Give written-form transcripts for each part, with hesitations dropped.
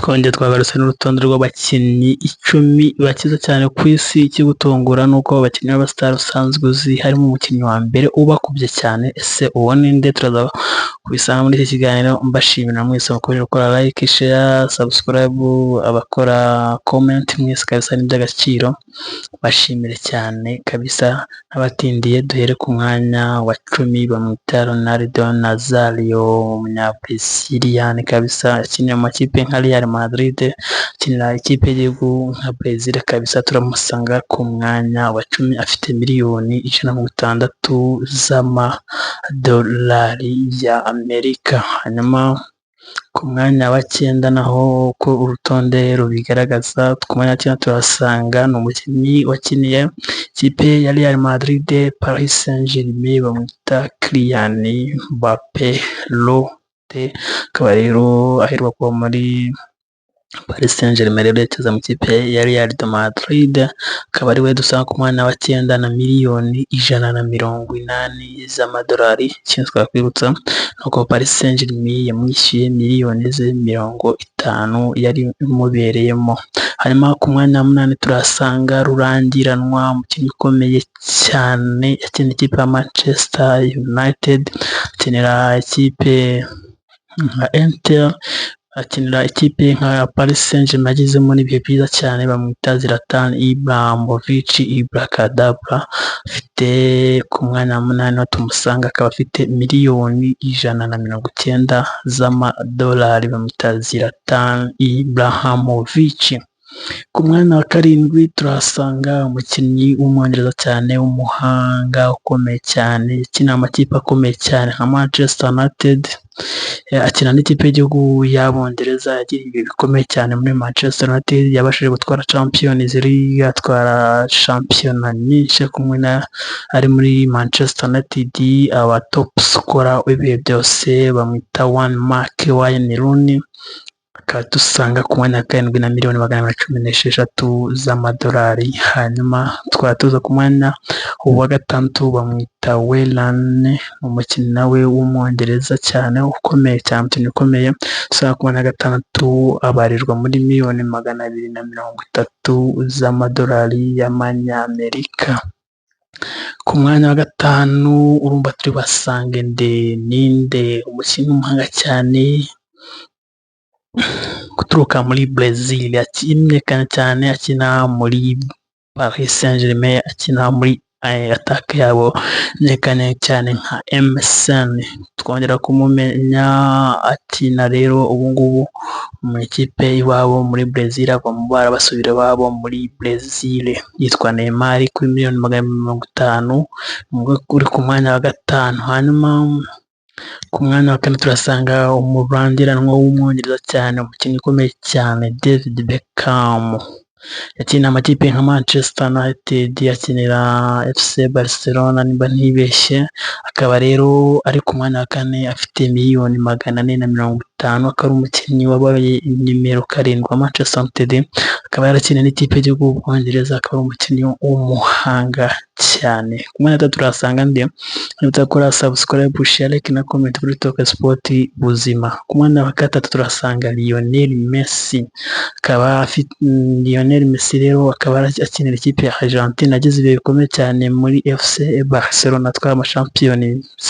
Twongeye twagarutse n'urutonde rw'abakinnyi 10 bakize cyane ku isi. Ikigutungura ni uko abakinnyi b'abasitari usanzwe uzi harimo umukinnyi wa mbere ubakubye cyane. Ese uwo ni nde? Turaza kubisanga muri iki kiganiro. Mbashimira mwese mukomeje gukora like, share, subscribe, abakora comment, mwese kabisa ni iby'agaciro, bashimire cyane kabisa. N'abatindiye, duhere ku mwanya wa 10. Bamwita Ronaldo Nazario, umunyabresiliyani kabisa, akinira mu makipe nka Real Madrid, akinira ikipe y'igihugu nka Brazil kabisa. Turamusanga ku mwanya wa 10, afite miliyoni 160 z'amadolari ya Amerika. Hanyuma ku mwanya wa 9 naho, uko urutonde rubigaragaza, ku mwanya wa 9 turasanga ni umukinnyi wakiniye ikipe ya Real Madrid, Paris Saint-Germain, bamwita Kylian Mbappe Lottin, akaba rero aheruka kuba muri Paris Saint-Germain, rero yerekeza mu ikipe ya Real de Madrid, akaba ari we dusanga ku mwanya wa 9 na miliyoni 180 z'amadolari. Ikindi twakwibutsa ni uko Paris Saint-Germain yamwishyuye miliyoni ze 50 yari imubereyemo. Hanyuma ku mwanya wa 8 turahasanga rurangiranwa, umukinnyi ukomeye cyane, akina ikipe ya Manchester United, akinira ikipe nka Inter, akinira ikipe nka Paris Saint-Germain, agezemo n'ibihe byiza cyane. Bamwita Zlatan Ibrahimovic Ibracadabra. Afite ku mwanya wa 8 aho tumusanga, akaba afite miliyoni 190 z'amadolari. Bamwita Zlatan Ibrahimovic. Ku mwanya wa 7 turahasanga umukinnyi w'Umwongereza cyane, w'umuhanga ukomeye cyane, ukina amakipe akomeye cyane nka Manchester United, akina n'ikipe y'igihugu y'Abongereza. Yagiye ibihe bikomeye cyane muri Manchester United, yabashije gutwara Champions League, atwara shampiyona nyinshi kumwe na ari muri Manchester United, aba top scorer w'ibihe byose. Bamwita Wayne Mark Wayne Rooney, akaba dusanga ku mwanya wa 7 na miliyoni 216 z'amadolari. Hanyuma twaba tuza ku mwanya wa 6, bamwita Wayne, umukinnyi nawe w'Umwongereza cyane ukomeye cyane, umukinnyi ukomeye usanga ku mwanya wa 6, abarirwa muri miliyoni 230 z'amadolari y'Amanyamerika. Ku mwanya wa 5 urumva turi basange nde? Ninde? Umukinnyi w'umuhanga cyane uturuka muri Brazil, akimenyekana cyane akina muri Paris Saint-Germain, akina muri attaque yabo, amenyekanye cyane nka MSN. Twongera kumumenya akina rero ubu ngubu mu ikipe iwabo muri Brazil, ava mu bara basubira iwabo muri Brazil. Yitwa Neymar, kuri miliyoni 250, uri ku mwanya wa 5. Hanyuma ku mwanya wa 4 turasanga umurangiranwa w'Umwongereza cyane, umukinnyi ukomeye cyane, David Beckham. Yakina amakipe nka Manchester United, akinira FC Barcelona nimba ntibeshye, akaba rero ari ku mwanya wa 4, afite miliyoni 450, akaba ari umukinnyi wabaye nimero 7 wa Manchester United, akaba yarakiniye n'ikipe y'igihugu y'Ubwongereza, akaba ari umukinnyi w'umuhanga cyane. Ku mwanya wa 3 turahasanga nde? Nibutsa gukora subscribe, share, like na comment kuri Talk Sport Buzima. Ku mwanya wa 3 turahasanga Lionel Messi, akaba afite, Lionel Messi rero akaba akinira ikipe ya Argentine, agize ibihe bikomeye cyane muri FC Barcelona, atwara amashampiyoni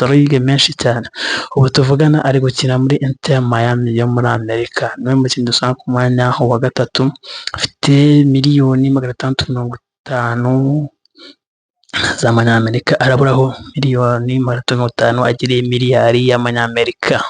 League menshi cyane. Ubu tuvugana ari gukina muri Inter Miami yo muri Amerika. Niwe mukinnyi dusanga ku mwanya wa 3, afite miliyoni 650 z'amanyamerika, araburaho miliyoni 350 agire miliyari y'amanyamerika.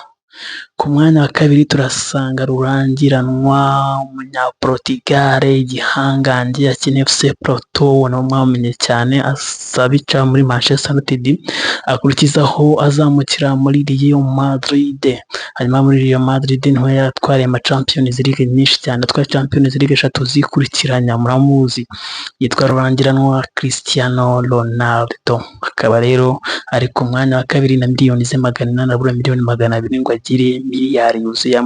Ku mwanya wa 2 turasanga rurangiranwa, umunyaportugal, igihangange, akina FC Porto, nawe mwamenye cyane abica muri Manchester United, akurikizaho azamukira muri Real Madrid. Hanyuma muri Real Madrid niho yaratwariye ama Champions League nyinshi cyane, atwaye Champions League eshatu zikurikiranya. Muramuzi, yitwa rurangiranwa Cristiano Ronaldo, akaba rero ari ku mwanya wa 2 na miliyoni ze 800, abura miliyoni 200 ngo agire miliyari yuzuye.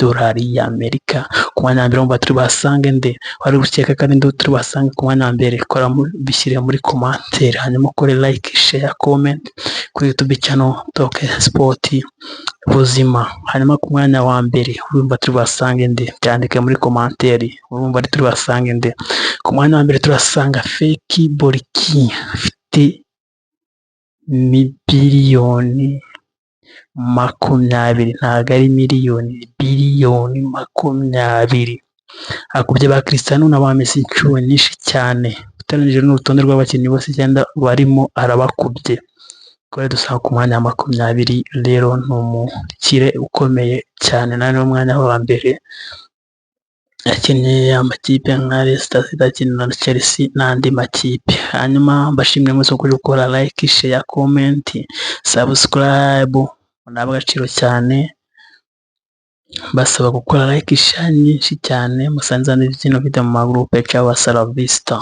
y'amadolari y'Amerika. Ku mwanya wa mbere wumva turi buhasange nde? Wari gukeka ko ari nde turi buhasange ku mwanya wa mbere? Kora bishyire muri commentaire, hanyuma ukore like, share, comment kuri YouTube channel Talk Sport Buzima. Hanyuma ku mwanya wa mbere urumva turi buhasange nde? Byandike muri commentaire. Urumva turi buhasange nde? Ku mwanya wa mbere turasanga Feki Boriki, afite 20 biliyoni, ntabwo ari miliyoni, 20 biliyoni. Akubye ba Cristiano na ba Messi inshuro nyinshi cyane, ugereranyije n'urutonde rw'abakinnyi bose icyenda barimo arabakubye. Twari dusanga ku mwanya wa 20. Rero ni umukire ukomeye cyane, nawe ni umwanya wa mbere. Yakinnye amakipe nka Leicester City, akina na Chelsea n'andi makipe. Hanyuma mbashimire mwese kuri gukora like, share, comment, subscribe, ni ab'agaciro cyane. Mbasaba gukora like, share nyinshi cyane, musangiza zino video mu magurupe. Ciao, hasta la vista.